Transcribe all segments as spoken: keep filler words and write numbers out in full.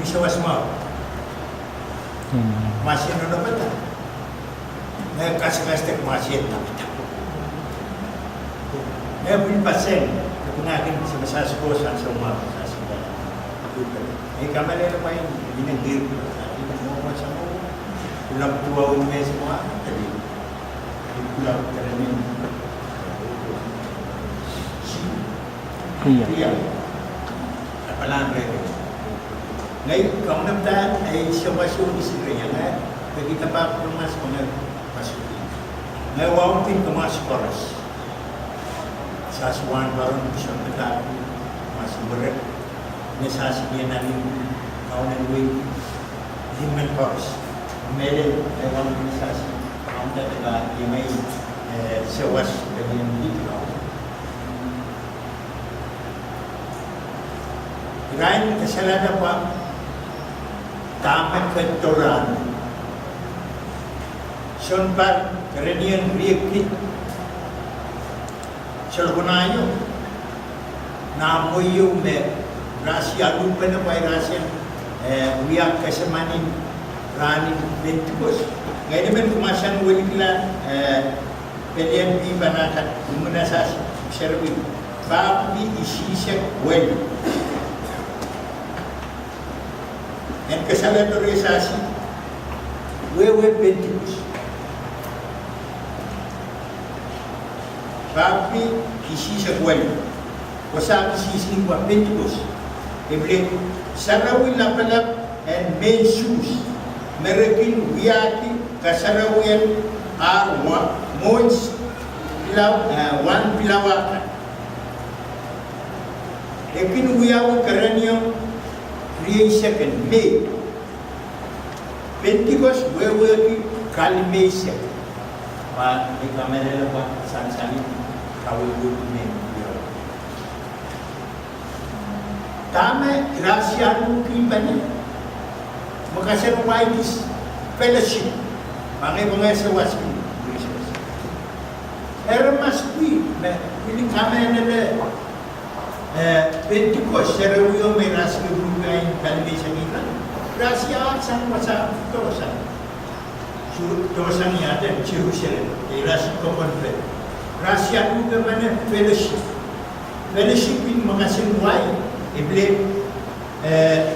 Sawas mwahu. Mwahu se nonopada. Me kasikasik mwahu se tapitap. Me pil paseng, me pwungahkin se me sasi ko sang se mwahu sasi ko. Me kamehlele mwahu, ine ngihl, ine mwohmw sang mwohmw. Kuloak duwau me se mwahu, tadi. Kuloak teremin. Ia. Ia. Apalan reke. Ngehi kaunop da, eh, sawas ong isi reke, ngehi, peki tapah pwurmas, ngehi pasuki. Ngehi wauneki kamwas koaros. Sasi wahn paron, song petaku, mas murek. Ngehi sasi ni nan ni, kaunen wei. Limen koaros. Mehlel, ngehi wauneki sasi. Kaunop da, ngehi, eh, sawas, ngehi ni. Irail kasalehda pwe dahme ket doadoahk. Sounpar kerenieng riekid. Solkonaio. Nan mwohn ieu me rasi aluhpene pwe rasi, eh, wia kesempwal en rahn en Pentikos. Ngehi men kumwail sang welikihla, eh, pelien pihpanakan, imwin sasi, seri win. Pahpw pi isisek wel. En kasalehdo rehn sasi, wehwe Pentikos. Pahpw pi isisek wel. Wasa isisek wa Pentikos. Epile, sarawi lapalap en mehn Suhs. Me re kin wiahki kasarawien ar wa, mwohn pilawa, eh, wahn pilawa kan. E kin wiawi kerenieng rieisek en Mei. Pentikos wehwehki kalimeisek. Pwe e kamehlele pwe sansalin kawehwehki me wiawi. Dahme rasi aluhkihpene, me kasalehda fellowship. Pwe ngehi, pwe ngehi sawas. Eri mas pil, me, pil kamehlele, eh, Pentikos, seri wio me rasi aluhkihpene kalimeisek kan. Rasi ahpw sang wasa dohsang. Dohsang ia de Jerusalem, e rasi kokonpe. Rasi aluhkihpene fellowship. Fellowship en me kasalehda, epile, eh,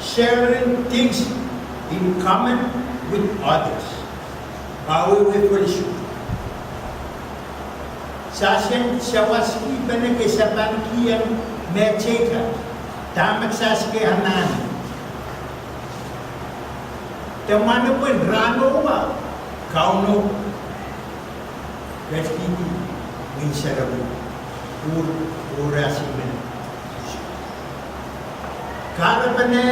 sharing things in common with others. Pwe wehwe fellowship. Sasi en sawaskihpene ke sapan kihong meteika. Dahme sasi ke anahne. Dahme mwahnepwehn rahno wa Kauno. Ketikihdi Ngehn Sarawi. Ur, ur asimen. Kahrepen e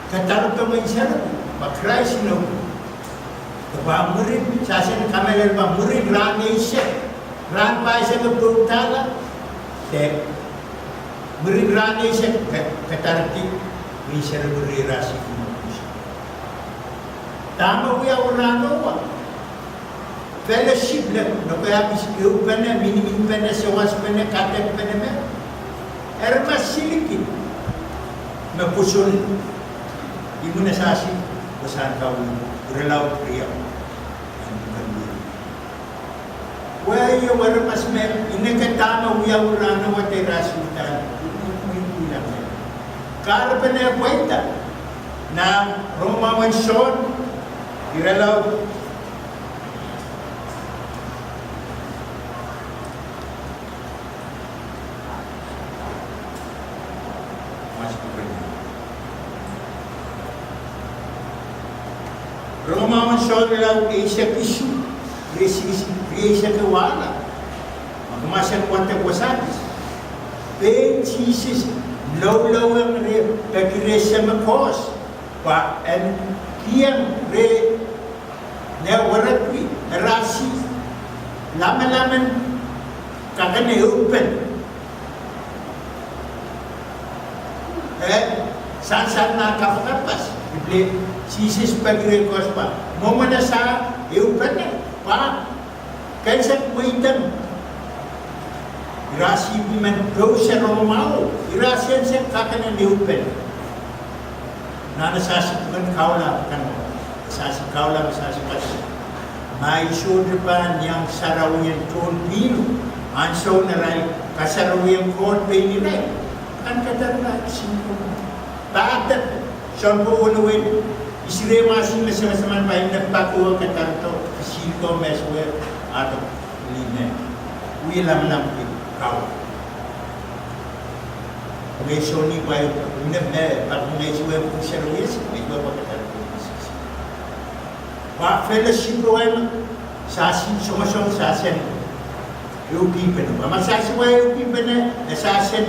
kadarodo Ngehn Sarawi, pwe Krais inou. Pwe mwurin, sasi en kamehlele pwe mwurin rahn eisek, rahn paisek e pwurehng dahla, de mwurin rahn eisek, ke, kedaredi Ngehn Sarawi rehn rasi. Dahme wiawi rahno wa. Fellowship lek, lokaia kis ehupene, miniminpene, sawaspene, kadekpene me. Eri ma silikin me pwuson. Imwin sasi, pwe sang kawi, irelaud riau. Wehio eri mas me, ineken dahme wiawi rahno wa de rasi uhdahn, uhdahn me. Kahrepen e pweida, nan Rongamwahu en Sohn, irelaud Rongamwahu en Sohn irelaud eisek isuh, rieisek, rieisek wahla. Ma ke mahsen wadek wasa kis. Pein Sises loulou ong reh, peki reh seme koaros. Pwe en kihong reh, ne werekwi, e rasi, lamalamen, kakene ehupene. E, sansal nan kapakap, ipwidi, Sises peki reh koaros pwe, mwomwen ese, ehupene, pwe, ke sehse mweidehng. Ira sihpw men pousehla mwahu, ira sehse kakehn en ehupene. Nan e sasi pwuken kaula kan, e sasi kaula, e sasi kas. Ma I sohte pahn iang sarawien tohn pihlo, ansoun arail kasarawien Koht pein irail, kan kadarala sihpw. Pahte, sounpwong wehwehn, Israel mahsen me samasaman pahn ne pahko kadarodo, sihpw ko me sewese, ahdo, ni me, wie lamalam ki kau. Ngehi sohte pahn, ne me, pahn ngehi sewese pwuhk sarawi, ngehi pahn pahn kadarodo. Pwe fellowship wehwehn, sasi songosong, sasi en ehukihnpene. Pwe ma sasi wehwehn ehukihnpene, e sasi en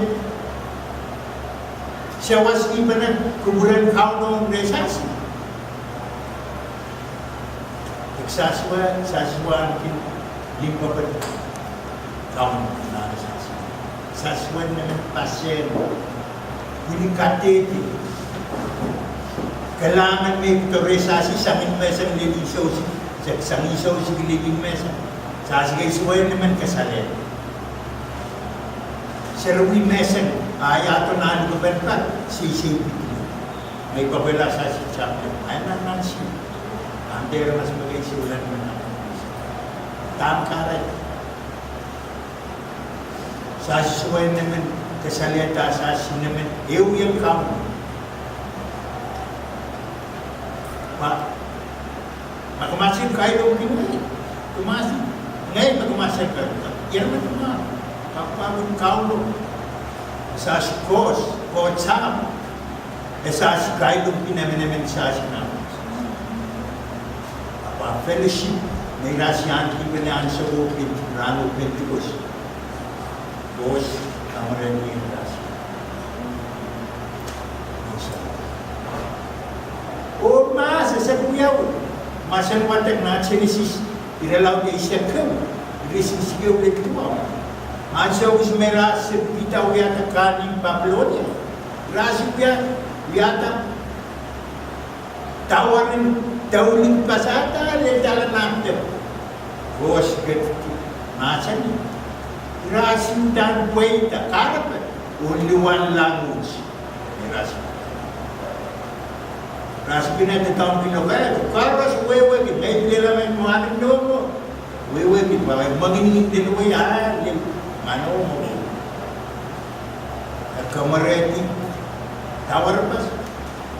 sewesihpene kupwuren Kauno re sasi. Ek sasi wehwehn, sasi wehwehn kin limpoak en Kauno nan sasi. Sasi wehwehn nemen pasehng, pwili kadehde. Kalahngan me kihdo re sasi, sangin mehsang lel isohsi, se sangin isohsi lel mehsang. Sasi kei sewese nemen kasalehda. Sarawi mehsang, a iahdo nan lukepene pak, seisei pwuhk. Ngehi pahkihla sasi chapter, ai nan nan si. Ahn dehr mas me kei sewese nemen nan. Dahme kahrehda. Sasi sewese nemen, kasalehda sasi nemen, ehu iang Kauno. Pwe, ma ke mahsen kailongki ngehi, ke mahsen, ngehi me ke mahsen kailongki. Ien me ke mahsen, pwe, pwe Kauno. Sasi koaros, koaros. E sasi kailongki nemenemen sasi nan. Ahpw fellowship, me ira sasi ahneki pene ansou Pent-, rahno Pentecost. Koaros, kamwerehdi ira sasi. Oh mahs, e sehse wiawi. Mahsen wadek nan Senesis, irelaud eisek ehu, iretikitik eisek ehu lel duwau. Ansou wis me ira sehse pid wiahda kahn en Babilonia. Ira sehse wia, wiahda dawarin, daulik pasada lel dahla nan tep. Koaros ketikihdi mahsen. Ira sehse uhdahn pweida kahrepe, oh liwan language. Ira sehse. Ira sehse pil doadoahngki lokaia, koaros wehwehki, ngehi pil lamalam mwanin nohno. Wehwehki, pwe mwengin ni lel wei a, lel manomo. E kamwerehdi, dawarpas.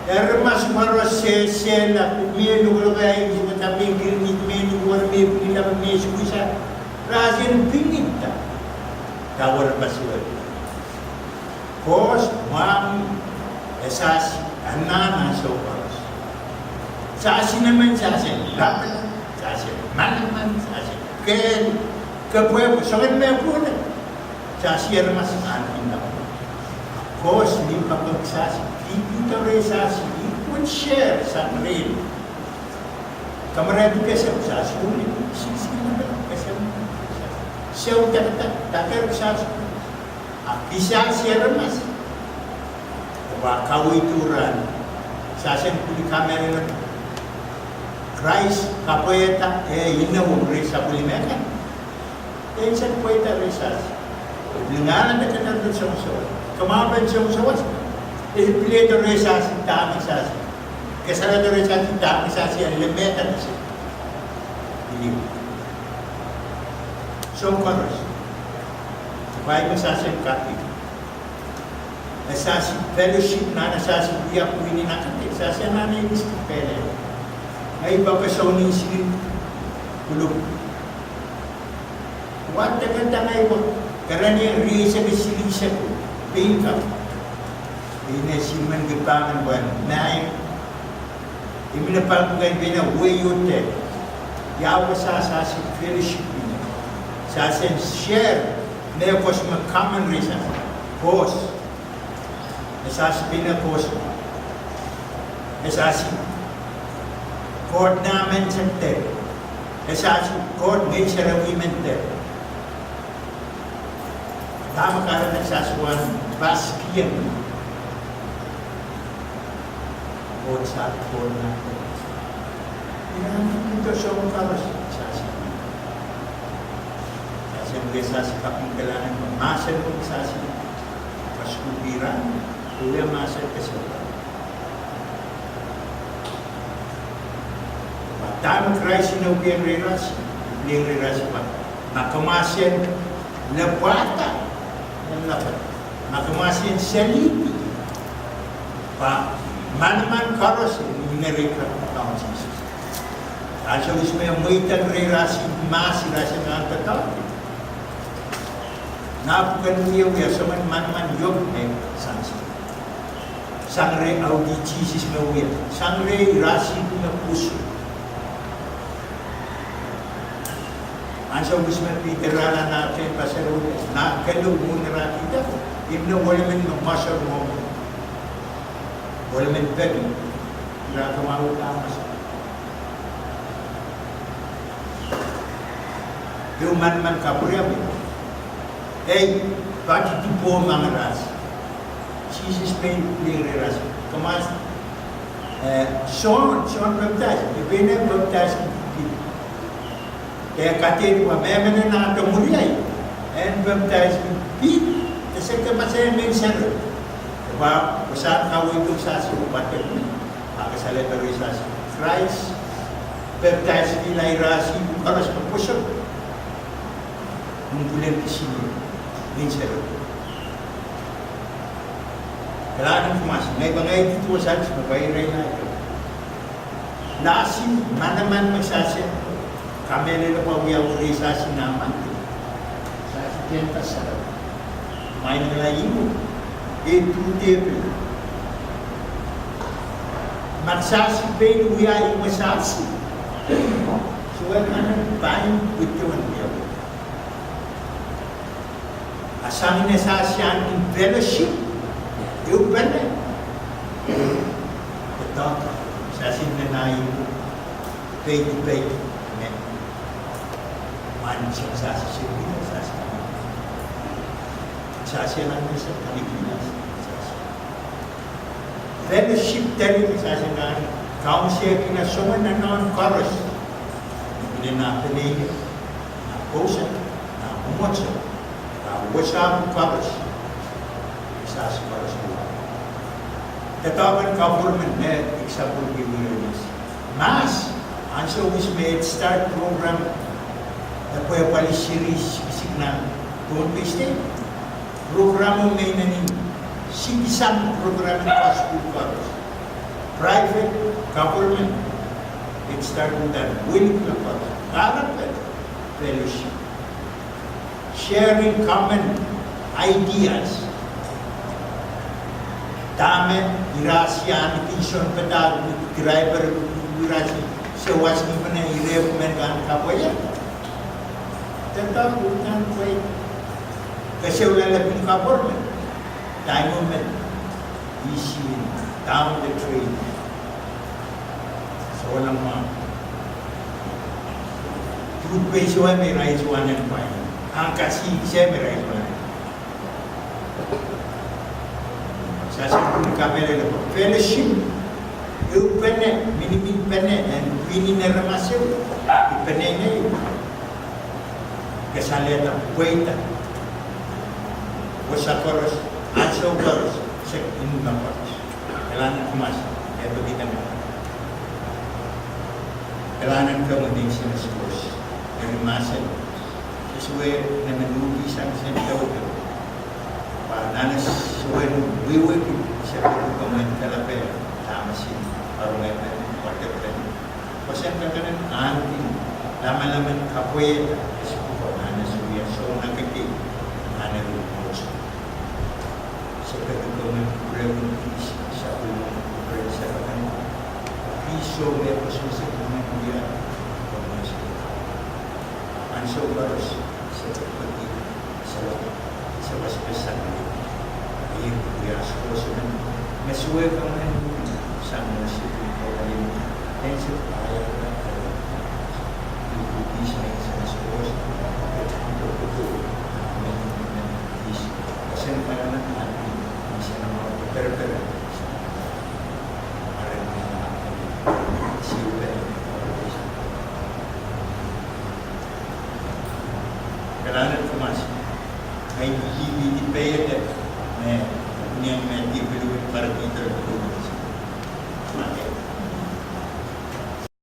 Aramas koaros sehsehla, me lokolok ahi, me tapin kirin, me nukuar, me pwilap, me sukusa. Ira sehse pingida, dawarpas wehwehki. Koaros, mwahmw, e sasi, anahn ansou koaros. Sasi nemen, sasi lapalap, sasi manaman, sasi kehl, kepwehpwe, soangen me pwurehng. Sasi aramas ahneki lapalap. Koaros limpoak en sasi, pwihkihdo re sasi, equal share sang rehn. Kamwerehdi kesempwal sasi, uli, sisi, kesempwal sasi. Sehse dakada, daker sasi. Ahpw kisasi aramas, e pahn kaweid ira, sasi en pwili kamehlele. Krais kapwaiada, e inou re sapwellime kan. E insen pweida re sasi. Lingala me katapan songosongo. Kamwahupen songosongo. E pil ede re sasi, dahme sasi. Kesarada re sasi, dahme sasi, e lemehda sasi. Ili. Soahng koaros. Pwe me sasi en kaki. E sasi fellowship nan e sasi wia pwihn en akete, sasi anahne inis kipele. Ngehi pahpa soun insulin kuluk. Wadek en tang ahi pwe, kerenieng rieisek silihsek, pein kak. Pein e simen kipahn pwehn, nain. I men pahn pwuken pein e weiote. Ia wasa sasi fellowship pene. Sasi en share, me koaros me common reason. Koaros. E sasi pene koaros. E sasi Koht nah menseng de. E sasi Koht ngehi sarawi men de. Dahme kahrehda sasi wahn paskieng. Koht sasi Koht nah de. Ina ni kihdo soahng koaros sasi. Sasi ngehi Sasi kaping kalahngan me mahsen me sasi kasukuhlki rahn, wia mahsen kesempwal. Pwe dahme Krais inoukihong reirasi, pil reirasi pwe ma ke mahsen lepwada, en lapalap. Ma ke mahsen selidi, pwe manaman koaros en ire kan Kaun Sises. Ansou ihs me mweidehng reirasi mahs, irasi nan doadoahk. Nah pwuken wiewia soangen manaman iok me sansal. Sang reh audih Sises me wia. Sang reh irasi me pwusu. Ansou ihs me Piter ala nah tehnpas sarawi, nah kelehpw mwohn irahkihda, ihmw ne welimen me mwasar mwohmwi. Welimen peki, ira kamwahwihala mwasar. Ehu manaman kapwuriamwei. Ei, pati dipwohmw mangras. Sises pein pil reirasi. Kamas, eh, Sohn, Sohn Pepdais, e pein pepdaiski pil. E kadehdehki pwe mehmen en ahdo mwuri ahi, en pepdaiski pil, e sehse kapasen Ngehn Sarawi. Pwe, pwe sang kaweid en sasi pwe pahn dene, pahn kasalehda reirasi. Krais pepdaiskihla irasi koaros me pwoson nin pwulen kisiniei, Ngehn Sarawi. Kalahngan en kumwail, ngehi pahn ngehi duduwehsang me pahn irail ahi. Lahsin manaman me sasi kamehlele pwe wiawi reirasi nan mandi. Sasi tehnpas sarawi. Maing la imu, e tutepil. Ma sasi pein wia imwe sasi, sohte kan pahn withdrawin wiawi. A sang ni sasi ahneki fellowship, ehu pene. Doadoahk, sasi nena ihu, peidi, peidi, me. Mwain sasi, sasi, sasi. Sasi nan me sasi, kali kina sasi. Fellowship teri me sasi nan, kaunsekina soangen nohno koaros. Ni nan peneinei, nan kousoan, nan mwomwohdiso, nan wasa koaros. Sasi koaros. Doadoahk en government me example ki wirenes. Mahs, ansou ihs me Head Start program, e pwe pali series siksik nan Pohnpei State. Program o me inenen siksang program en koaros, school koaros. Private, government, Head Start uhdahn wilikin koaros. Kahrepen fellowship. Sharing common ideas. Dahme irasi ahneki sounpadahk, driver, irasi sewas ni pene irehk men kan kapwaiada. Doadoahk uhdahn pwe kesehla lepin government. Time o men easy down the drain. Sohla mwahu. Toothpaste wet me irail sohte anahne pwain. Ahn kasi se me irail sohte anahne. Sasi pil kamehlele pwe fellowship, ehu pene, minimin pene, en pwihn en aramas ehu, I peneinei, kasalehda pweida. Wasa koaros, ansou koaros, se kin me koaros. Kalahngan en kumwail, e pekidahng. Kalahngan en komwi ni sehse koaros, eri mahsen. Sehse wet me me nuhkihsang sehse doke. Pwe nan sehse wet wiewehki sehse wet komwi en kalapw, tamataman, parunepen, watepen. Pwe sehse pekene ahneki, lamalamen kapwaiada, sehse pwuko nan sehse wia sounakedi, nan eri koaros. Sehse pekene pwurehng kihs, sapwellime pwurehng sehse pekene. Kihs o me pwoson sehse pekene wia, pwoson sehse. Ansou koaros, sehse peki, sehse, sehse peki sang ni. Ih wia sehse peki sang ni. Me sehse wet komwi en sang ni sehse peki sang ni. En sehse pahn, ih peki sang ni sehse peki. Kalahngan en Thomas, kaidehn lih, lih di peiada me, me dihp pilipil, pwarki de pilipil.